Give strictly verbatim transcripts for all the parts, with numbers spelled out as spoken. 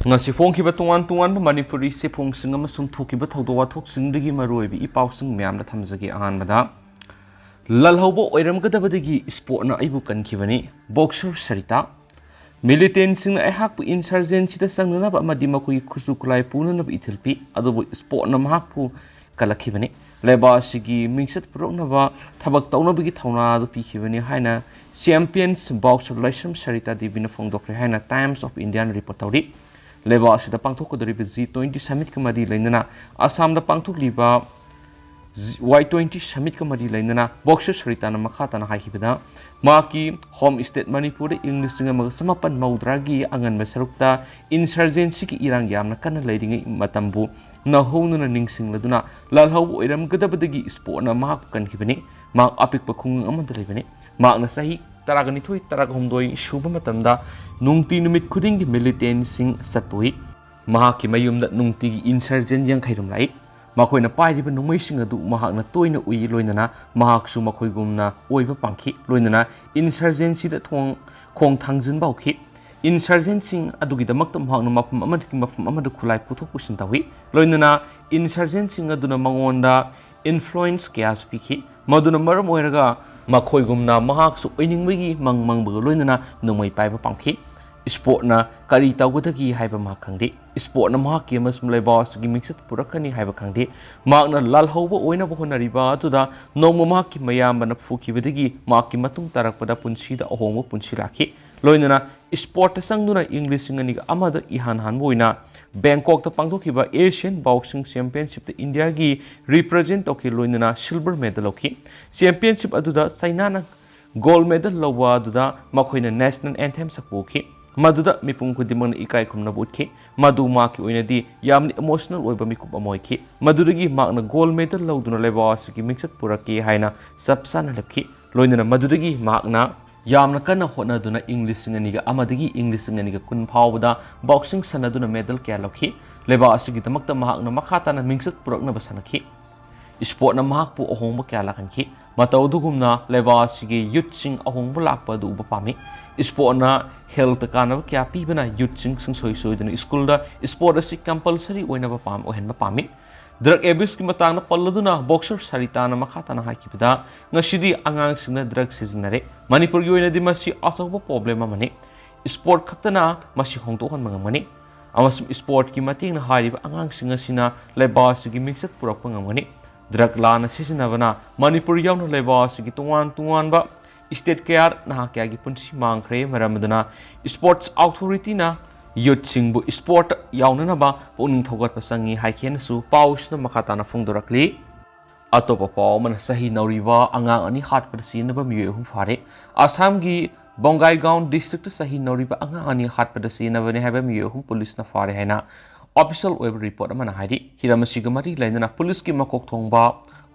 ꯉꯁꯤ ꯐꯣꯡꯈꯤꯕ ꯇꯣꯉꯥꯟ ꯇꯣꯉꯥꯟꯕ ꯃꯅꯤꯄꯨꯔꯤ ꯆꯦꯐꯣꯡꯁꯤꯡ ꯑꯃꯁꯨꯡ ꯊꯣꯛꯈꯤꯕ ꯊꯧꯗꯣꯛ ꯋꯥꯊꯣꯛꯁꯤꯡꯗꯒꯤ ꯃꯔꯨꯑꯣꯏꯕ ꯏ ꯄꯥꯎꯁꯤꯡ ꯃꯌꯥꯝꯗ ꯊꯝꯖꯒꯦ꯫ ꯑꯍꯥꯟꯕꯗ, ꯂꯥꯜꯍꯧꯕ ꯑꯣꯏꯔꯝꯒꯗꯕꯗꯒꯤ ꯏꯁꯄꯣꯔꯠꯅ ꯑꯩꯕꯨ ꯀꯟꯈꯤꯕꯅꯤ꯫ ꯕꯣꯛꯁꯔ ꯁꯔꯤꯇꯥ꯫ ꯃꯤꯂꯤꯇꯦꯟꯁꯤꯡꯅ ꯑꯩꯍꯥꯛꯄꯨ ꯏꯟꯁꯔꯖꯦꯟꯁꯤꯗ ꯆꯪꯅꯅꯕ ꯑꯃꯗꯤ ꯃꯈꯣꯏꯒꯤ ꯈꯨꯠꯁꯨ ꯈꯨꯠꯂꯥꯏ ꯄꯨꯅꯅꯕ ꯏꯊꯤꯜ ꯄꯤ, ꯑꯗꯨꯕꯨ ꯏꯁꯄꯣꯔꯠꯅ ꯃꯍꯥꯛꯄꯨ ꯀꯜꯂꯛꯈꯤꯕꯅꯤ꯫ ꯂꯩꯕꯥꯛ ꯑꯁꯤꯒꯤ ꯃꯤꯡꯆꯠ ꯄꯨꯔꯛꯅꯕ ꯊꯕꯛ ꯇꯧꯅꯕꯒꯤ ꯊꯧꯅꯥ ꯑꯗꯨ ꯄꯤꯈꯤꯕꯅꯤ ꯍꯥꯏꯅ ꯆꯦꯝꯄꯤꯌꯟꯁ ꯕꯣꯛꯁꯔ ꯂꯥꯏꯁ꯭ꯔꯝ ꯁꯔꯤꯇꯥ ꯗꯦꯕꯤꯅ ꯐꯣꯡꯗꯣꯛꯈ꯭ꯔꯦ ꯍꯥꯏꯅ Times of Indiaꯅ ꯔꯤꯄꯣꯔꯠ ꯇꯧꯔꯤ꯫ ꯂꯩꯕꯥꯛ ꯑꯁꯤꯗ ꯄꯥꯡꯊꯣꯛꯀꯗꯧꯔꯤꯕ ꯖꯤ ꯇ꯭ꯋꯦꯟꯇꯤ ꯁꯃꯤꯠꯀ ꯃꯔꯤ ꯂꯩꯅꯅ ꯑꯁꯥꯝꯗ ꯄꯥꯡꯊꯣꯛꯂꯤꯕ ꯋꯥꯏ ꯇ꯭ꯋꯦꯟꯇꯤ ꯁꯃꯤꯠꯀ ꯃꯔꯤ ꯂꯩꯅꯅ ꯕꯣꯛꯁꯔ ꯁꯔꯤꯇꯥꯅ ꯃꯈꯥ ꯇꯥꯅ ꯍꯥꯏꯈꯤꯕꯗ, ꯃꯍꯥꯛꯀꯤ ꯍꯣꯝ ꯁ꯭ꯇꯦꯠ ꯃꯅꯤꯄꯨꯔꯗ ꯏꯪ ꯂꯤꯁꯤꯡ ꯑꯃꯒ ꯆꯃꯥꯄꯟ ꯃꯧꯗ꯭ꯔꯥꯒꯤ ꯑꯉꯟꯕ ꯁꯔꯨꯛꯇ ꯏꯟꯁꯔꯖꯦꯟꯁꯤꯒꯤ ꯏꯔꯥꯡ ꯌꯥꯝꯅ ꯀꯟꯅ ꯂꯩꯔꯤꯉꯩ ꯃꯇꯝꯕꯨ ꯅꯧꯍꯧꯅꯅ ꯅꯤꯡꯁꯤꯡꯂꯗꯨꯅ ꯂꯥꯜꯍꯧꯕ ꯑꯣꯏꯔꯝꯒꯗꯕꯗꯒꯤ ꯏꯁꯄꯣꯔꯠꯅ ꯃꯍꯥꯛꯄꯨ ꯀꯟꯈꯤꯕꯅꯤ꯫ ꯃꯍꯥꯛ ꯑꯄꯤꯛꯄ ꯈꯨꯡꯒꯪ ꯑꯃꯗ ꯂꯩꯕꯅꯤ꯫ ꯃꯍꯥꯛꯅ ꯆꯍꯤ ꯇꯔꯥꯒ ꯅꯤꯊꯣꯏ, ꯇꯔꯥꯒ ꯍꯨꯝꯗꯣꯏ ꯁꯨꯕ ꯃꯇꯝꯗ ꯅꯨꯡꯇꯤ ꯅꯨꯃꯤꯠ ꯈꯨꯗꯤꯡꯒꯤ ꯃꯤꯂꯤꯇꯦꯟꯁꯤꯡ ꯆꯠꯄ ꯎꯏ꯫ ꯃꯍꯥꯛꯀꯤ ꯃꯌꯨꯝꯗ ꯅꯨꯡꯇꯤꯒꯤ ꯏꯟꯁꯔꯖꯦꯟ ꯌꯥꯡꯈꯩꯔꯣꯝ ꯂꯥꯛꯏ꯫ ꯃꯈꯣꯏꯅ ꯄꯥꯏꯔꯤꯕ ꯅꯣꯡꯃꯩꯁꯤꯡ ꯑꯗꯨ ꯃꯍꯥꯛꯅ ꯇꯣꯏꯅ ꯎꯏ, ꯂꯣꯏꯅꯅ ꯃꯍꯥꯛꯁꯨ ꯃꯈꯣꯏꯒꯨꯝꯅ ꯑꯣꯏꯕ ꯄꯥꯝꯈꯤ, ꯂꯣꯏꯅꯅ ꯏꯟꯁꯔꯖꯦꯟꯁꯤꯗ ꯊꯣꯡ-, ꯈꯣꯡ ꯊꯥꯡꯖꯤꯟꯕ ꯍꯧꯈꯤ꯫ ꯏꯟꯁꯔꯖꯦꯟꯁꯤꯡ ꯑꯗꯨꯒꯤꯗꯃꯛꯇ ꯃꯍꯥꯛꯅ ꯃꯐꯝ ꯑꯃꯗꯒꯤ ꯃꯐꯝ ꯑꯃꯗ ꯈꯨꯠꯂꯥꯏ ꯄꯨꯊꯣꯛ ꯄꯨꯁꯤꯟ ꯇꯧꯏ, ꯂꯣꯏꯅꯅ ꯏꯟꯁꯔꯖꯦꯟꯁꯤꯡ ꯑꯗꯨꯅ ꯃꯉꯣꯟꯗ ꯏꯟꯐ꯭ꯂꯨꯌꯦꯟꯁ ꯀꯌꯥꯁꯨ ꯄꯤꯈꯤ, ꯃꯗꯨꯅ ꯃꯔꯝ ꯑꯣꯏꯔꯒ ꯃꯈꯣꯏꯒꯨꯝꯅ ꯃꯍꯥꯛꯁꯨ ꯑꯣꯏꯅꯤꯡꯕꯒꯤ ꯃꯪ ꯃꯪꯕꯒ ꯂꯣꯏꯅꯅ ꯅꯣꯡꯃꯩ ꯄꯥꯏꯕ ꯄꯥꯝꯈꯤ꯫ ꯏꯁꯄꯣꯔꯠꯅ ꯀꯔꯤ ꯇꯧꯒꯗꯒꯦ ꯍꯥꯏꯕ ꯃꯍꯥꯛ ꯈꯪꯗꯦ꯫ ꯏꯁꯄꯣꯔꯠꯅ ꯃꯍꯥꯛꯀꯤ ꯑꯃꯁꯨꯡ ꯂꯩꯕꯥꯛ ꯑꯁꯤꯒꯤ ꯃꯤꯡꯆꯠ ꯄꯨꯔꯛꯀꯅꯤ ꯍꯥꯏꯕ ꯈꯪꯗꯦ꯫ ꯃꯍꯥꯛꯅ ꯂꯥꯜꯍꯧꯕ ꯑꯣꯏꯅꯕ ꯍꯣꯠꯅꯔꯤꯕ ꯑꯗꯨꯗ ꯅꯣꯡꯃ ꯃꯍꯥꯛꯀꯤ ꯃꯌꯥꯝꯕꯅ ꯐꯨꯈꯤꯕꯗꯒꯤ ꯃꯍꯥꯛꯀꯤ ꯃꯇꯨꯡ ꯇꯥꯔꯛꯄꯗ ꯄꯨꯟꯁꯤꯗ ꯑꯍꯣꯡꯕ ꯄꯨꯟꯁꯤ ꯂꯥꯛꯈꯤ꯫ ꯂꯣꯏꯅꯅ ꯏꯁꯄꯣꯔꯠꯇ ꯆꯪꯗꯨꯅ ꯏꯪ ꯂꯤꯁꯤꯡ ꯑꯅꯤꯒ ꯑꯃꯗ ꯏꯍꯥꯟ ꯍꯥꯟꯕ ꯑꯣꯏꯅ ꯕꯦꯡꯀꯣꯛꯇ ꯄꯥꯡꯊꯣꯛꯈꯤꯕ ꯑꯦꯁꯤꯌꯥꯟ ꯕꯣꯛꯁꯤꯡ ꯆꯦꯝꯄꯤꯌꯟꯁꯤꯞꯇ ꯏꯟꯗꯤꯌꯥꯒꯤ ꯔꯤꯄ꯭ꯔꯖꯦꯟ ꯇꯧꯈꯤ, ꯂꯣꯏꯅꯅ ꯁꯤꯜꯚꯔ ꯃꯦꯗꯜ ꯂꯧꯈꯤ꯫ ꯆꯦꯝꯄꯤꯌꯟꯁꯤꯞ ꯑꯗꯨꯗ ꯆꯩꯅꯥꯅ ꯒꯣꯜ ꯃꯦꯗꯜ ꯂꯧꯕ ꯑꯗꯨꯗ ꯃꯈꯣꯏꯅ ꯅꯦꯁꯅꯦꯜ ꯑꯦꯟꯊꯦꯝ ꯁꯛꯄ ꯎꯈꯤ꯫ ꯃꯗꯨꯗ ꯃꯤꯄꯨꯝ ꯈꯨꯗꯤꯡꯃꯛꯅ ꯏꯀꯥꯏ ꯈꯨꯝꯅꯕ ꯎꯠꯈꯤ꯫ ꯃꯗꯨ ꯃꯍꯥꯛꯀꯤ ꯑꯣꯏꯅꯗꯤ ꯌꯥꯝꯅ ꯏꯃꯣꯁꯅꯦꯜ ꯑꯣꯏꯕ ꯃꯤꯀꯨꯞ ꯑꯃ ꯑꯣꯏꯈꯤ꯫ ꯃꯗꯨꯗꯒꯤ ꯃꯍꯥꯛꯅ ꯒꯣꯜ ꯃꯦꯗꯜ ꯂꯧꯗꯨꯅ ꯂꯩꯕꯥꯛ ꯑꯁꯤꯒꯤ ꯃꯤꯡꯆꯠ ꯄꯨꯔꯛꯀꯦ ꯍꯥꯏꯅ ꯆꯞ ꯆꯥꯅ ꯂꯦꯞꯈꯤ꯫ ꯂꯣꯏꯅꯅ ꯃꯗꯨꯗꯒꯤ ꯃꯍꯥꯛꯅ ꯌꯥꯝꯅ ꯀꯟꯅ ꯍꯣꯠꯅꯗꯨꯅ ꯏꯪ ꯂꯤꯁꯤꯡ ꯑꯅꯤꯒ ꯑꯃꯗꯒꯤ ꯏꯪ ꯂꯤꯁꯤꯡ ꯑꯅꯤꯒ ꯀꯨꯟ ꯐꯥꯎꯕꯗ ꯕꯣꯛꯁꯤꯡ ꯁꯥꯟꯅꯗꯨꯅ ꯃꯦꯗꯜ ꯀꯌꯥ ꯂꯧꯈꯤ꯫ ꯂꯩꯕꯥꯛ ꯑꯁꯤꯒꯤꯗꯃꯛꯇ ꯃꯍꯥꯛꯅ ꯃꯈꯥ ꯇꯥꯅ ꯃꯤꯡꯆꯠ ꯄꯨꯔꯛꯅꯕ ꯁꯥꯟꯅꯈꯤ꯫ ꯏꯁꯄꯣꯔꯠꯅ ꯃꯍꯥꯛꯄꯨ ꯑꯍꯣꯡꯕ ꯀꯌꯥ ꯂꯥꯛꯍꯟꯈꯤ꯫ ꯃꯇꯧ ꯑꯗꯨꯒꯨꯝꯅ ꯂꯩꯕꯥꯛ ꯑꯁꯤꯒꯤ ꯌꯨꯠꯁꯤꯡ ꯑꯍꯣꯡꯕ ꯂꯥꯛꯄ ꯑꯗꯨ ꯎꯕ ꯄꯥꯝꯃꯤ꯫ ꯏꯁꯄꯣꯔꯠꯅ ꯍꯦꯜꯊꯇ ꯀꯥꯟꯅꯕ ꯀꯌꯥ ꯄꯤꯕꯅ ꯌꯨꯠꯁꯤꯡ ꯁꯨꯡꯁꯣꯏ ꯁꯣꯏꯗꯅ ꯁ꯭ꯀꯨꯜꯗ ꯏꯁꯄꯣꯔꯠ ꯑꯁꯤ ꯀꯝꯄꯜꯁꯔꯤ ꯑꯣꯏꯅꯕ ꯄꯥꯝ ꯑꯣꯏꯍꯟꯕ ꯄꯥꯝꯃꯤ꯫ ꯗ꯭ꯔꯒ ꯑꯦꯕ꯭ꯌꯨꯁꯀꯤ ꯃꯇꯥꯡꯗ ꯄꯜꯂꯗꯨꯅ ꯕꯣꯛꯁꯔ ꯁꯔꯤꯇꯥꯅ ꯃꯈꯥ ꯇꯥꯅ ꯍꯥꯏꯈꯤꯕꯗ, ꯉꯁꯤꯗꯤ ꯑꯉꯥꯡꯁꯤꯡꯅ ꯗ꯭ꯔꯒ ꯁꯤꯖꯤꯟꯅꯔꯦ꯫ ꯃꯅꯤꯄꯨꯔꯒꯤ ꯑꯣꯏꯅꯗꯤ ꯃꯁꯤ ꯑꯆꯧꯕ ꯄ꯭ꯔꯣꯕ꯭ꯂꯦꯝ ꯑꯃꯅꯤ꯫ ꯏꯁꯄꯣꯔꯠ ꯈꯛꯇꯅ ꯃꯁꯤ ꯍꯣꯡꯗꯣꯛꯍꯟꯕ ꯉꯝꯒꯅꯤ꯫ ꯑꯃꯁꯨꯡ ꯏꯁꯄꯣꯔꯠꯀꯤ ꯃꯇꯦꯡꯅ ꯍꯥꯏꯔꯤꯕ ꯑꯉꯥꯡꯁꯤꯡ ꯑꯁꯤꯅ ꯂꯩꯕꯥꯛ ꯑꯁꯤꯒꯤ ꯃꯤꯡꯆꯠ ꯄꯨꯔꯛꯄ ꯉꯝꯒꯅꯤ꯫ ꯗ꯭ꯔꯒ ꯂꯥꯟꯅ ꯁꯤꯖꯤꯟꯅꯕꯅ ꯃꯅꯤꯄꯨꯔ ꯌꯥꯎꯅ ꯂꯩꯕꯥꯛ ꯑꯁꯤꯒꯤ ꯇꯣꯉꯥꯟ ꯇꯣꯉꯥꯟꯕ ꯁ꯭ꯇꯦꯠ ꯀꯌꯥ ꯅꯍꯥ ꯀꯌꯥꯒꯤ ꯄꯨꯟꯁꯤ ꯃꯥꯡꯈ꯭ꯔꯦ꯫ ꯃꯔꯝ ꯑꯗꯨꯅ ꯏꯁꯄꯣꯔꯠꯁ ꯑꯣꯊꯣꯔꯤꯇꯤꯅ ꯌꯨꯠꯁꯤꯡꯕꯨ ꯏꯁꯄꯣꯔꯠ ꯌꯥꯎꯅꯅꯕ ꯄꯨꯛꯅꯤꯡ ꯊꯧꯒꯠꯄ ꯆꯪꯏ ꯍꯥꯏꯈꯤ ꯍꯥꯏꯅꯁꯨ ꯄꯥꯎꯁꯤꯅ ꯃꯈꯥ ꯇꯥꯅ ꯐꯣꯡꯗꯣꯔꯛꯂꯤ꯫ ꯑꯇꯣꯞꯄ ꯄꯥꯎ ꯑꯃꯅ, ꯆꯍꯤ ꯅꯧꯔꯤꯕ ꯑꯉꯥꯡ ꯑꯅꯤ ꯍꯥꯠꯄꯗ ꯁꯤꯖꯤꯟꯅꯕ ꯃꯤꯑꯣꯏ ꯑꯍꯨꯝ ꯐꯥꯔꯦ꯫ ꯑꯁꯥꯝꯒꯤ ꯕꯣꯡꯒꯥꯏꯒꯥꯎꯟ ꯗꯤꯁꯇ꯭ꯔꯤꯛꯇ ꯆꯍꯤ ꯅꯧꯔꯤꯕ ꯑꯉꯥꯡ ꯑꯅꯤ ꯍꯥꯠꯄꯗ ꯁꯤꯖꯤꯟꯅꯕꯅꯤ ꯍꯥꯏꯕ ꯃꯤꯑꯣꯏ ꯑꯍꯨꯝ ꯄꯨꯂꯤꯁꯅ ꯐꯥꯔꯦ ꯍꯥꯏꯅ ꯑꯣꯐꯤꯁꯤꯌꯦꯜ ꯑꯣꯏꯕ ꯔꯤꯄꯣꯔꯠ ꯑꯃꯅ ꯍꯥꯏꯔꯤ꯫ ꯍꯤꯔꯝ ꯑꯁꯤꯒ ꯃꯔꯤ ꯂꯩꯅꯅ ꯄꯨꯂꯤꯁꯀꯤ ꯃꯀꯣꯛ ꯊꯣꯡꯕ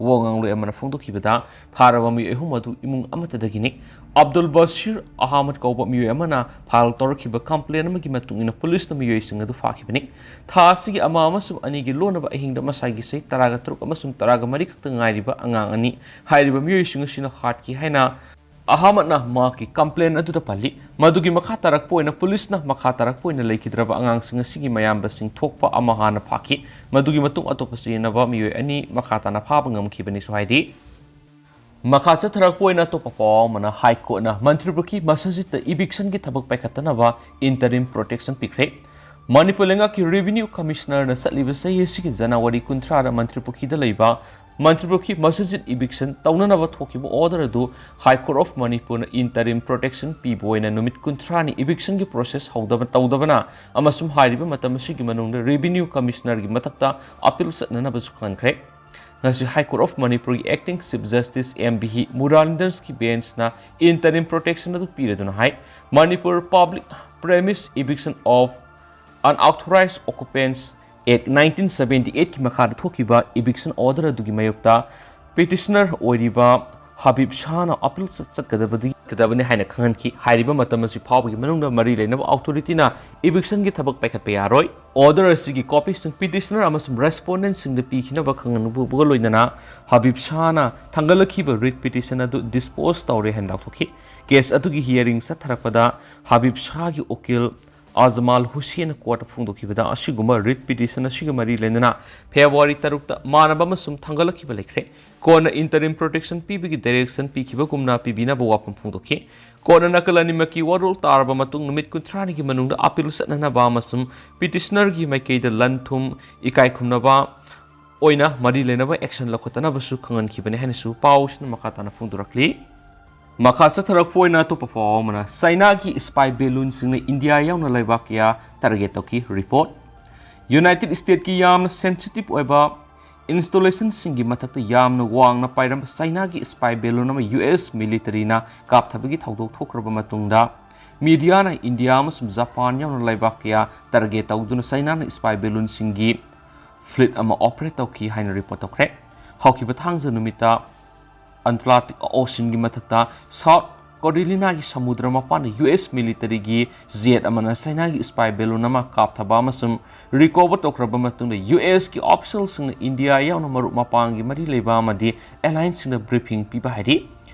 ꯋꯥ ꯉꯥꯡꯂꯣꯏ ꯑꯃꯅ ꯐꯣꯡꯗꯣꯛꯈꯤꯕꯗ, ꯐꯥꯔꯕ ꯃꯤꯑꯣꯏ ꯑꯍꯨꯝ ꯑꯗꯨ ꯏꯃꯨꯡ ꯑꯃꯠꯇꯗꯒꯤꯅꯤ꯫ ꯑꯕꯗꯨꯜ ꯕꯁꯤꯔ ꯑꯍꯃꯗ ꯀꯧꯕ ꯃꯤꯑꯣꯏ ꯑꯃꯅ ꯐꯥꯏꯜ ꯇꯧꯔꯛꯈꯤꯕ ꯀꯝꯄ꯭ꯂꯦꯟ ꯑꯃꯒꯤ ꯃꯇꯨꯡ ꯏꯟꯅ ꯄꯨꯂꯤꯁꯅ ꯃꯤꯑꯣꯏꯁꯤꯡ ꯑꯗꯨ ꯐꯥꯈꯤꯕꯅꯤ꯫ ꯊꯥ ꯑꯁꯤꯒꯤ ꯑꯃ ꯑꯃꯁꯨꯡ ꯑꯅꯤꯒꯤ ꯂꯣꯟꯅꯕ ꯑꯍꯤꯡꯗ ꯃꯁꯥꯒꯤ ꯆꯍꯤ ꯇꯔꯥꯒ ꯇꯔꯨꯛ ꯑꯃꯁꯨꯡ ꯇꯔꯥꯒ ꯃꯔꯤ ꯈꯛꯇ ꯉꯥꯏꯔꯤꯕ ꯑꯉꯥꯡ ꯑꯅꯤ ꯍꯥꯏꯔꯤꯕ ꯃꯤꯑꯣꯏꯁꯤꯡ ꯑꯁꯤꯅ ꯍꯥꯠꯈꯤ ꯍꯥꯏꯅ ꯑꯍꯃꯗꯅ ꯃꯍꯥꯛꯀꯤ ꯀꯝꯄ꯭ꯂꯦꯟ ꯑꯗꯨꯗ ꯄꯜꯂꯤ꯫ ꯃꯗꯨꯒꯤ ꯃꯈꯥ ꯇꯥꯔꯛꯄ ꯑꯣꯏꯅ ꯄꯨꯂꯤꯁꯅ ꯃꯈꯥ ꯇꯥꯔꯛꯄ ꯑꯣꯏꯅ ꯂꯩꯈꯤꯗ꯭ꯔꯕ ꯑꯉꯥꯡꯁꯤꯡ ꯑꯁꯤꯒꯤ ꯃꯌꯥꯝꯕꯁꯤꯡ ꯊꯣꯛꯄ ꯑꯃ ꯍꯥꯟꯅ ꯐꯥꯈꯤ꯫ ꯃꯗꯨꯒꯤ ꯃꯇꯨꯡ ꯑꯇꯣꯞꯄ ꯁꯤꯖꯤꯟꯅꯕ ꯃꯤꯑꯣꯏ ꯑꯅꯤ ꯃꯈꯥ ꯇꯥꯅ ꯐꯥꯕ ꯉꯝꯈꯤꯕꯅꯤꯁꯨ ꯍꯥꯏꯔꯤ꯫ ꯃꯈꯥ ꯆꯠꯊꯔꯛꯄ ꯑꯣꯏꯅ ꯑꯇꯣꯞꯄ ꯄꯥꯎ ꯑꯃꯅ, ꯍꯥꯏ ꯀꯣꯔꯠꯅ ꯃꯟꯇ꯭ꯔꯤꯄꯨꯈ꯭ꯔꯤ ꯃꯁꯖꯤꯗꯇ ꯏꯚꯤꯛꯁꯟꯒꯤ ꯊꯕꯛ ꯄꯥꯏꯈꯠꯇꯅꯕ ꯏꯟꯇꯔꯤꯝ ꯄ꯭ꯔꯣꯇꯦꯛꯁꯟ ꯄꯤꯈ꯭ꯔꯦ꯫ ꯃꯅꯤꯄꯨꯔ ꯂꯩꯉꯥꯛꯀꯤ ꯔꯦꯚꯤꯅ꯭ꯌꯨ ꯀꯃꯤꯁꯅꯔꯅ ꯆꯠꯂꯤꯕ ꯆꯍꯤ ꯑꯁꯤꯒꯤ ꯖꯅꯋꯥꯔꯤ ꯀꯨꯟꯊ꯭ꯔꯥꯗ ꯃꯟꯇ꯭ꯔꯤꯄꯨꯈ꯭ꯔꯤꯗ ꯂꯩꯕ ꯃꯟꯇ꯭ꯔꯤꯄꯨꯈ꯭ꯔꯤ ꯃꯁꯖꯤꯗ ꯏꯚꯤꯛꯁꯟ ꯇꯧꯅꯅꯕ ꯊꯣꯛꯈꯤꯕ ꯑꯣꯔꯗꯔ ꯑꯗꯨ ꯍꯥꯏ ꯀꯣꯔꯠ ꯑꯣꯐ ꯃꯅꯤꯄꯨꯔꯅ ꯏꯟꯇꯔꯤꯝ ꯄ꯭ꯔꯣꯇꯦꯛꯁꯟ ꯄꯤꯕ ꯑꯣꯏꯅ ꯅꯨꯃꯤꯠ ꯀꯨꯟꯊ꯭ꯔꯥꯅꯤ ꯏꯚꯤꯛꯁꯟꯒꯤ ꯄ꯭ꯔꯣꯁꯦꯁ ꯍꯧꯗꯕ, ꯇꯧꯗꯕꯅ ꯑꯃꯁꯨꯡ ꯍꯥꯏꯔꯤꯕ ꯃꯇꯝ ꯑꯁꯤꯒꯤ ꯃꯅꯨꯡꯗ ꯔꯦꯚꯤꯅ꯭ꯌꯨ ꯀꯃꯤꯁꯅꯔꯒꯤ ꯃꯊꯛꯇ ꯑꯄꯤꯜ ꯆꯠꯅꯅꯕꯁꯨ ꯈꯪꯍꯟꯈ꯭ꯔꯦ꯫ ꯉꯁꯤ ꯍꯥꯏ ꯀꯣꯔꯠ ꯑꯣꯐ ꯃꯅꯤꯄꯨꯔꯒꯤ acting chief justice M V ꯃꯨꯔꯥꯂꯤꯟꯗꯔꯁꯀꯤ ꯕꯦꯟꯁꯅ ꯏꯟꯇꯔꯤꯝ ꯄ꯭ꯔꯣꯇꯦꯛꯁꯟ ꯑꯗꯨ ꯄꯤꯔꯗꯨꯅ ꯍꯥꯏ, Manipur public premises eviction of unauthorised occupants act nineteen seventy ꯑꯩꯠꯀꯤ ꯃꯈꯥꯗ ꯊꯣꯛꯈꯤꯕ ꯏꯚꯤꯛꯁꯟ ꯑꯣꯔꯗꯔ ꯑꯗꯨꯒꯤ ꯃꯥꯌꯣꯛꯇ ꯄꯤꯇꯤꯁꯅꯔ ꯑꯣꯏꯔꯤꯕ ꯍꯕꯤꯕ ꯁꯥꯍꯅ ꯑꯄꯤꯜ ꯆꯠ-, ꯆꯠꯀꯗꯕꯗꯤ ꯗꯕꯅꯤ ꯍꯥꯏꯅ ꯈꯪꯍꯟꯈꯤ꯫ ꯍꯥꯏꯔꯤꯕ ꯃꯇꯝ ꯑꯁꯤ ꯐꯥꯎꯕꯒꯤ ꯃꯅꯨꯡꯗ ꯃꯔꯤ ꯂꯩꯅꯕ ꯑꯣꯊꯣꯔꯤꯇꯤꯅ ꯏꯚꯤꯛꯁꯟꯒꯤ ꯊꯕꯛ ꯄꯥꯏꯈꯠꯄ ꯌꯥꯔꯣꯏ꯫ ꯑꯣꯔꯗꯔ ꯑꯁꯤꯒꯤ ꯀꯣꯄꯤꯁꯤꯡ ꯄꯤꯇꯤꯁꯅꯔ ꯑꯃꯁꯨꯡ ꯔꯦꯁꯄꯣꯟꯗꯦꯟꯠꯁꯤꯡꯗ ꯄꯤꯈꯤꯅꯕ ꯈꯪꯍꯟꯕꯒ ꯂꯣꯏꯅꯅ ꯍꯕꯤꯕ ꯁꯥꯍꯅ ꯊꯥꯡꯒꯠꯂꯛꯈꯤꯕ ꯔꯤꯠ ꯄꯤꯇꯤꯁꯟ ꯑꯗꯨ ꯗꯤꯁꯄꯣꯖ ꯇꯧꯔꯦ ꯍꯥꯏꯅ ꯂꯥꯎꯊꯣꯛꯈꯤ꯫ ꯀꯦꯁ ꯑꯗꯨꯒꯤ ꯍꯤꯌꯥꯔꯤꯡ ꯆꯠꯊꯔꯛꯄꯗ ꯍꯕꯤꯕ ꯁꯥꯍꯒꯤ ꯎꯀꯤꯜ ꯑꯖꯃꯥꯜ ꯍꯨꯁꯦꯟꯅ ꯀꯣꯔꯠꯇ ꯐꯣꯡꯗꯣꯛꯈꯤꯕꯗ ꯑꯁꯤꯒꯨꯝꯕ ꯔꯤꯠ ꯄꯤꯇꯤꯁꯟ ꯑꯁꯤꯒ ꯃꯔꯤ ꯂꯩꯅꯅ ꯐꯦꯕ꯭ꯔꯨꯋꯥꯔꯤ ꯇꯔꯨꯛꯇ ꯃꯥꯟꯅꯕ ꯑꯃꯁꯨꯝ ꯊꯥꯡꯒꯠꯂꯛꯈꯤꯕ ꯂꯩꯈ꯭ꯔꯦ꯫ ꯀꯣꯟꯅ ꯏꯟꯇꯔꯤꯝ ꯄ꯭ꯔꯣꯇꯦꯛꯁꯟ ꯄꯤꯕꯒꯤ ꯗꯥꯏꯔꯦꯛꯁꯟ ꯄꯤꯈꯤꯕꯒꯨꯝꯅ ꯄꯤꯕꯤꯅꯕ ꯋꯥꯐꯝ ꯐꯣꯡꯗꯣꯛꯈꯤ꯫ ꯀꯣꯟꯅ ꯅꯥꯀꯜ ꯑꯅꯤꯃꯛꯀꯤ ꯋꯥꯔꯣꯜ ꯇꯥꯔꯕ ꯃꯇꯨꯡ ꯅꯨꯃꯤꯠ ꯀꯨꯟꯊ꯭ꯔꯥꯅꯤꯒꯤ ꯃꯅꯨꯡꯗ ꯑꯄꯤꯜ ꯆꯠꯅꯅꯕ ꯑꯃꯁꯨꯡ ꯄꯤꯇꯤꯁꯅꯔꯒꯤ ꯃꯥꯏꯀꯩꯗ ꯂꯟ ꯊꯨꯝ ꯏꯀꯥꯏ ꯈꯨꯝꯅꯕ ꯑꯣꯏꯅ ꯃꯔꯤ ꯂꯩꯅꯕ ꯑꯦꯛꯁꯟ ꯂꯧꯈꯠꯇꯅꯕꯁꯨ ꯈꯪꯍꯟꯈꯤꯕꯅꯤ ꯍꯥꯏꯅꯁꯨ ꯄꯥꯎꯁꯤꯅ ꯃꯈꯥ ꯇꯥꯅ ꯐꯣꯡꯗꯣꯔꯛꯂꯤ꯫ ꯃꯈꯥ ꯆꯠꯊꯔꯛꯄ ꯑꯣꯏꯅ ꯑꯇꯣꯞꯄ ꯄꯥꯎ ꯑꯃꯅ, ꯆꯥꯏꯅꯥꯒꯤ ꯁ꯭ꯄꯥꯏ ꯕꯦꯂꯨꯟꯁꯤꯡꯅ ꯏꯟꯗꯤꯌꯥ ꯌꯥꯎꯅ ꯂꯩꯕꯥꯛ ꯀꯌꯥ ꯇꯥꯔꯒꯦꯠ ꯇꯧꯈꯤ꯫ ꯔꯤꯄꯣꯔꯠ꯫ ꯌꯨꯅꯥꯏꯇꯦꯗ ꯁ꯭ꯇꯦꯠꯀꯤ ꯌꯥꯝꯅ ꯁꯦꯟꯁꯤꯇꯤꯚ ꯑꯣꯏꯕ ꯏꯟꯁꯇꯣꯂꯦꯁꯟꯁꯤꯡꯒꯤ ꯃꯊꯛꯇ ꯌꯥꯝꯅ ꯋꯥꯡꯅ ꯄꯥꯏꯔꯝꯕ ꯆꯥꯏꯅꯥꯒꯤ ꯁ꯭ꯄꯥꯏ ꯕꯦꯂꯨꯟ ꯑꯃ ꯌꯨ ꯑꯦꯁ ꯃꯤꯂꯤꯇꯔꯤꯅ ꯀꯥꯞꯊꯕꯒꯤ ꯊꯧꯗꯣꯛ ꯊꯣꯛꯈ꯭ꯔꯕ ꯃꯇꯨꯡꯗ, ꯃꯤꯗꯤꯌꯥꯅ ꯏꯟꯗꯤꯌꯥ ꯑꯃꯁꯨꯡ ꯖꯄꯥꯟ ꯌꯥꯎꯅ ꯂꯩꯕꯥꯛ ꯀꯌꯥ ꯇꯥꯔꯒꯦꯠ ꯇꯧꯗꯨꯅ ꯆꯥꯏꯅꯥꯅ ꯁ꯭ꯄꯥꯏ ꯕꯦꯂꯨꯟꯁꯤꯡꯒꯤ ꯐ꯭ꯂꯤꯠ ꯑꯃ ꯑꯣꯄꯔꯦꯠ ꯇꯧꯈꯤ ꯍꯥꯏꯅ ꯔꯤꯄꯣꯔꯠ ꯇꯧꯈ꯭ꯔꯦ꯫ ꯍꯧꯈꯤꯕ ꯊꯥꯡꯖ ꯅꯨꯃꯤꯠꯇ ꯑꯟꯇꯥꯔꯛꯇꯤꯛ ꯑꯣꯁꯤꯟꯒꯤ ꯃꯊꯛꯇ ꯁꯥꯎꯠ ꯀꯣꯔꯤꯂꯤꯅꯥꯒꯤ ꯁꯃꯨꯗ꯭ꯔ ꯃꯄꯥꯟꯗ ꯌꯨ ꯑꯦꯁ ꯃꯤꯂꯤꯇꯔꯤꯒꯤ ꯖꯦꯠ ꯑꯃꯅ ꯆꯥꯏꯅꯥꯒꯤ ꯁ꯭ꯄꯥꯏ ꯕꯦꯂꯨꯟ ꯑꯃ ꯀꯥꯞꯊꯕ ꯑꯃꯁꯨꯡ ꯔꯤꯀꯣꯚꯔ ꯇꯧꯈ꯭ꯔꯕ ꯃꯇꯨꯡꯗ, ꯌꯨ ꯑꯦꯁꯀꯤ ꯑꯣꯐꯤꯁꯤꯌꯦꯜꯁꯤꯡꯅ ꯏꯟꯗꯤꯌꯥ ꯌꯥꯎꯅ ꯃꯔꯨꯞ ꯃꯄꯥꯡꯒꯤ ꯃꯔꯤ ꯂꯩꯕ ꯑꯃꯗꯤ ꯑꯦꯂꯥꯏꯟꯁꯁꯤꯡꯗ ꯕ꯭ꯔꯤꯐꯤꯡ ꯄꯤꯕ ꯍꯥꯏꯔꯤ꯫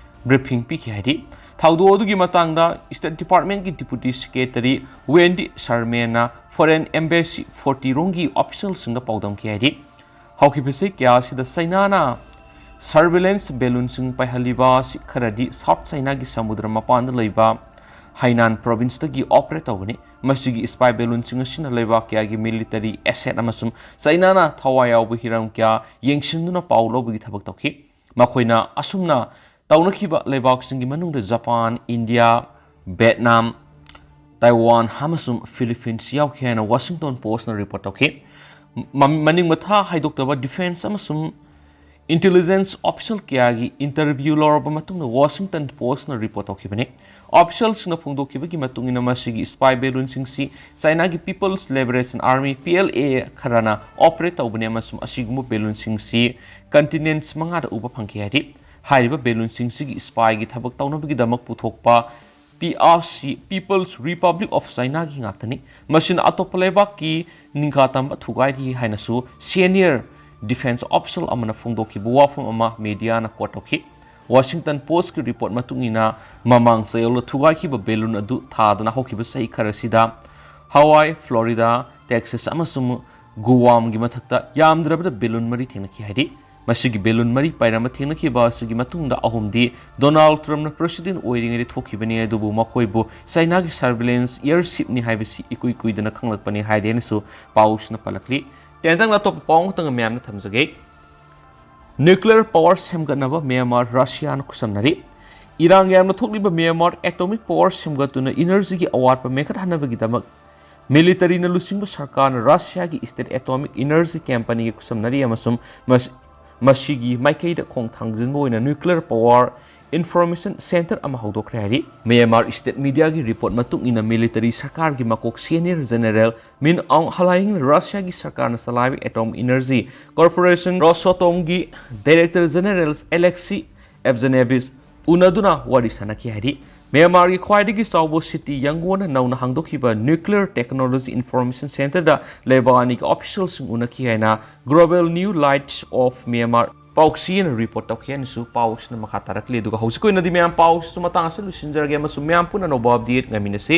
ꯕ꯭ꯔꯤꯐꯤꯡ ꯄꯤꯈꯤ ꯍꯥꯏꯔꯤ꯫ ꯊꯧꯗꯣꯛ ꯑꯗꯨꯒꯤ ꯃꯇꯥꯡꯗ ꯁ꯭ꯇꯦꯠ ꯗꯤꯄꯥꯔꯠꯃꯦꯟꯠꯀꯤ ꯗꯤꯄꯨꯇꯤ ꯁꯦꯀ꯭ꯔꯦꯇꯔꯤ ꯋꯦꯟꯗꯤ ꯁꯔꯃꯦꯟꯅ ꯐꯣꯔꯦꯟ ꯑꯦꯝꯕꯦꯁꯤ ꯐꯣꯔꯇꯤ ꯔꯣꯝꯒꯤ ꯑꯣꯐꯤꯁꯤꯌꯦꯜꯁꯤꯡꯗ ꯄꯥꯎꯗꯝꯈꯤ ꯍꯥꯏꯔꯤ꯫ ꯍꯧꯈꯤꯕ ꯆꯍꯤ ꯀꯌꯥ ꯑꯁꯤꯗ ꯆꯥꯏꯅꯥꯅ ꯁꯔꯚꯦꯂꯦꯟꯁ ꯕꯦꯂꯨꯟꯁꯤꯡ ꯄꯥꯏꯍꯜꯂꯤꯕ ꯑꯁꯤ ꯈꯔꯗꯤ ꯁꯥꯎꯠ ꯆꯥꯏꯅꯥꯒꯤ ꯁꯃꯨꯗ꯭ꯔ ꯃꯄꯥꯟꯗ ꯂꯩꯕ ꯍꯩꯅꯥꯟ ꯄ꯭ꯔꯣꯚꯤꯟꯁꯇꯒꯤ ꯑꯣꯄꯔꯦꯠ ꯇꯧꯕꯅꯤ꯫ ꯃꯁꯤꯒꯤ ꯁ꯭ꯄꯥꯏ ꯕꯦꯂꯨꯟꯁꯤꯡ ꯑꯁꯤꯅ ꯂꯩꯕꯥꯛ ꯀꯌꯥꯒꯤ ꯃꯤꯂꯤꯇꯔꯤ ꯑꯦꯁꯦꯠ ꯑꯃꯁꯨꯡ ꯆꯥꯏꯅꯥꯅ ꯊꯋꯥꯏ ꯌꯥꯎꯕ ꯍꯤꯔꯝ ꯀꯌꯥ ꯌꯦꯡꯁꯤꯟꯗꯨꯅ ꯄꯥꯎ ꯂꯧꯕꯒꯤ ꯊꯕꯛ ꯇꯧꯈꯤ꯫ ꯃꯈꯣꯏꯅ ꯑꯁꯨꯝꯅ ꯇꯧꯅꯈꯤꯕ ꯂꯩꯕꯥꯛꯁꯤꯡꯒꯤ ꯃꯅꯨꯡꯗ ꯖꯄꯥꯟ, ꯏꯟꯗꯤꯌꯥ, ꯚꯦꯠꯅꯥꯝ, ꯇꯥꯏꯋꯥꯟ ꯑꯃꯁꯨꯡ ꯐꯤꯂꯤꯄꯤꯟꯁ ꯌꯥꯎꯈꯤ ꯍꯥꯏꯅ ꯋꯥꯁꯤꯡꯇꯟ ꯄꯣꯁꯅ ꯔꯤꯄꯣꯔꯠ ꯇꯧꯈꯤ꯫ ꯃ-, ꯃꯅꯤꯡ ꯃꯊꯥ ꯍꯥꯏꯗꯣꯛꯇꯕ ꯗꯤꯐꯦꯟꯁ ꯑꯃꯁꯨꯡ ꯏꯟꯇꯦꯂꯤꯖꯦꯟꯁ ꯑꯣꯐꯤꯁꯤꯌꯦꯜ ꯀꯌꯥꯒꯤ ꯏꯟꯇꯔꯚ꯭ꯌꯨ ꯂꯧꯔꯕ ꯃꯇꯨꯡꯗ ꯋꯥꯁꯤꯡꯇꯟ ꯄꯣꯁꯅ ꯔꯤꯄꯣꯔꯠ ꯇꯧꯈꯤꯕꯅꯤ꯫ ꯑꯣꯐꯤꯁꯤꯌꯦꯜꯁꯤꯡꯅ ꯐꯣꯡꯗꯣꯛꯈꯤꯕꯒꯤ ꯃꯇꯨꯡ ꯏꯟꯅ, ꯃꯁꯤꯒꯤ ꯁ꯭ꯄꯥꯏ ꯕꯦꯂꯨꯟꯁꯤꯡꯁꯤ ꯆꯥꯏꯅꯥꯒꯤ people's liberation army, P L A, ꯈꯔꯅ ꯑꯣꯄꯔꯦꯠ ꯇꯧꯕꯅꯤ ꯑꯃꯁꯨꯡ ꯑꯁꯤꯒꯨꯝꯕ ꯕꯦꯂꯨꯟꯁꯤꯡꯁꯤ ꯀꯟꯇꯤꯅꯦꯟꯠꯁ ꯃꯉꯥꯗ ꯎꯕ ꯐꯪꯈꯤ ꯍꯥꯏꯔꯤ꯫ ꯍꯥꯏꯔꯤꯕ ꯕꯦꯂꯨꯟꯁꯤꯡꯁꯤꯒꯤ ꯏꯁꯄꯥꯏꯒꯤ ꯊꯕꯛ ꯇꯧꯅꯕꯒꯤꯗꯃꯛ ꯄꯨꯊꯣꯛꯄ P R C, People's Republic of Chinaꯒꯤ ꯉꯥꯛꯇꯅꯤ꯫ ꯃꯁꯤꯅ ꯑꯇꯣꯞꯄ ꯂꯩꯕꯥꯛꯀꯤ ꯅꯤꯡꯈꯥ ꯇꯝꯕ ꯊꯨꯒꯥꯏꯔꯤ ꯍꯥꯏꯅꯁꯨ senior defense official ꯑꯃꯅ ꯐꯣꯡꯗꯣꯛꯈꯤꯕ ꯋꯥꯐꯝ ꯑꯃ ꯃꯦꯗꯤꯌꯥꯅ ꯀꯣꯠ ꯇꯧꯈꯤ꯫ ꯋꯥꯁꯤꯡꯇꯟ ꯄꯣꯁꯀꯤ ꯔꯤꯄꯣꯔꯠ ꯃꯇꯨꯡ ꯏꯟꯅ, ꯃꯃꯥꯡ ꯆꯌꯣꯜꯗ ꯊꯨꯒꯥꯏꯈꯤꯕ ꯕꯦꯂꯨꯟ ꯑꯗꯨ ꯊꯥꯗꯅ ꯍꯧꯈꯤꯕ ꯆꯍꯤ ꯈꯔꯁꯤꯗ ꯍꯋꯥꯏ, ꯐ꯭ꯂꯣꯔꯤꯗꯥ, ꯇꯦꯛꯁꯥꯁ ꯑꯃꯁꯨꯡ ꯒꯨꯋꯥꯝꯒꯤ ꯃꯊꯛꯇ ꯌꯥꯝꯗ꯭ꯔꯕꯗ ꯕꯦꯂꯨꯟ ꯃꯔꯤ ꯊꯦꯡꯅꯈꯤ ꯍꯥꯏꯔꯤ꯫ ꯃꯁꯤꯒꯤ ꯕꯦꯂꯨꯟ ꯃꯔꯤ ꯄꯥꯏꯔꯝꯕ ꯊꯦꯡꯅꯈꯤꯕ ꯑꯁꯤꯒꯤ ꯃꯇꯨꯡꯗ ꯑꯍꯨꯝꯗꯤ ꯗꯣꯅꯥꯜꯗ ꯇ꯭ꯔꯝꯞꯅ ꯄ꯭ꯔꯦꯁꯤꯗꯦꯟꯠ ꯑꯣꯏꯔꯤꯉꯩꯗ ꯊꯣꯛꯈꯤꯕꯅꯤ, ꯑꯗꯨꯕꯨ ꯃꯈꯣꯏꯕꯨ ꯆꯥꯏꯅꯥꯒꯤ surveillance airshipꯅꯤ ꯍꯥꯏꯕꯁꯤ ꯏꯀꯨꯏ ꯀꯨꯏꯗꯅ ꯈꯪꯂꯛꯄꯅꯤ ꯍꯥꯏꯔꯤ ꯍꯥꯏꯅꯁꯨ ꯄꯥꯎꯁꯤꯅ ꯄꯜꯂꯛꯂꯤ꯫ ꯇꯦꯟꯇꯛꯅ ꯑꯇꯣꯞꯄ ꯄꯥꯎ ꯑꯃꯈꯛꯇꯪ ꯃꯌꯥꯝꯅ ꯊꯝꯖꯒꯦ꯫ Nuclear power ꯁꯦꯝꯒꯠꯅꯕ ꯃ꯭ꯌꯥꯟꯃꯥꯔ ꯔꯁꯤꯌꯥꯅ ꯈꯨꯠꯁꯝꯅꯔꯤ꯫ ꯏꯔꯥꯡ ꯌꯥꯝꯅ ꯊꯣꯛꯂꯤꯕ ꯃ꯭ꯌꯥꯟꯃꯥꯔ atomic power ꯁꯦꯝꯒꯠꯇꯨꯅ energyꯒꯤ ꯑꯋꯥꯠꯄ ꯃꯦꯟꯈꯠꯍꯟꯅꯕꯒꯤꯗꯃꯛ militaryꯅ ꯂꯨꯆꯤꯡꯕ ꯁꯔꯀꯥꯔꯅ ꯔꯁꯤꯌꯥꯒꯤ state atomic energy companyꯒ ꯈꯨꯠꯁꯝꯅꯔꯤ ꯑꯃꯁꯨꯡ ꯃꯁ-, ꯃꯁꯤꯒꯤ ꯃꯥꯏꯀꯩꯗ ꯈꯣꯡ ꯊꯥꯡꯖꯤꯟꯕ ꯑꯣꯏꯅ nuclear power information center ꯑꯃ ꯍꯧꯗꯣꯛꯈ꯭ꯔꯦ ꯍꯥꯏꯔꯤ꯫ ꯃ꯭ꯌꯥꯟꯃꯥꯔ state mediaꯒꯤ ꯔꯤꯄꯣꯔꯠ ꯃꯇꯨꯡ ꯏꯟꯅ, military ꯁꯔꯀꯥꯔꯒꯤ ꯃꯀꯣꯛ senior general Min Aung Hlaing ꯔꯁꯤꯌꯥꯒꯤ ꯁꯔꯀꯥꯔꯅ ꯆꯂꯥꯏꯕ Atom Energy Corporation Rosatomꯒꯤ director general Alexei Evzhenevich ꯎꯅꯗꯨꯅ ꯋꯥꯔꯤ ꯁꯥꯟꯅꯈꯤ ꯍꯥꯏꯔꯤ꯫ ꯃ꯭ꯌꯥꯟꯃꯥꯔꯒꯤ ꯈ꯭ꯋꯥꯏꯗꯒꯤ ꯆꯥꯎꯕ city ꯌꯪꯒꯣꯟꯗ ꯅꯧꯅ ꯍꯥꯡꯗꯣꯛꯈꯤꯕ nuclear technology information centerꯗ ꯂꯩꯕꯥꯛ ꯑꯅꯤꯒꯤ officialꯁꯤꯡ ꯎꯅꯈꯤ ꯍꯥꯏꯅ Global New Lights of Myanmar ꯄꯥꯎꯆꯦꯅ ꯔꯤꯄꯣꯔꯠ ꯇꯧꯈꯤ ꯍꯥꯏꯅꯁꯨ ꯄꯥꯎꯁꯤꯅ ꯃꯈꯥ ꯇꯥꯔꯛꯂꯤ꯫ ꯑꯗꯨꯒ ꯍꯧꯖꯤꯛꯀꯤ ꯑꯣꯏꯅꯗꯤ ꯃꯌꯥꯝ ꯄꯥꯎꯁꯤꯁꯨ ꯃꯇꯥꯡ ꯑꯁꯤꯗ ꯂꯣꯏꯁꯤꯟꯖꯔꯒꯦ ꯑꯃꯁꯨꯡ ꯃꯌꯥꯝ ꯄꯨꯟꯅ ꯑꯅꯧꯕ update ꯉꯥꯏꯃꯤꯟꯅꯁꯤ꯫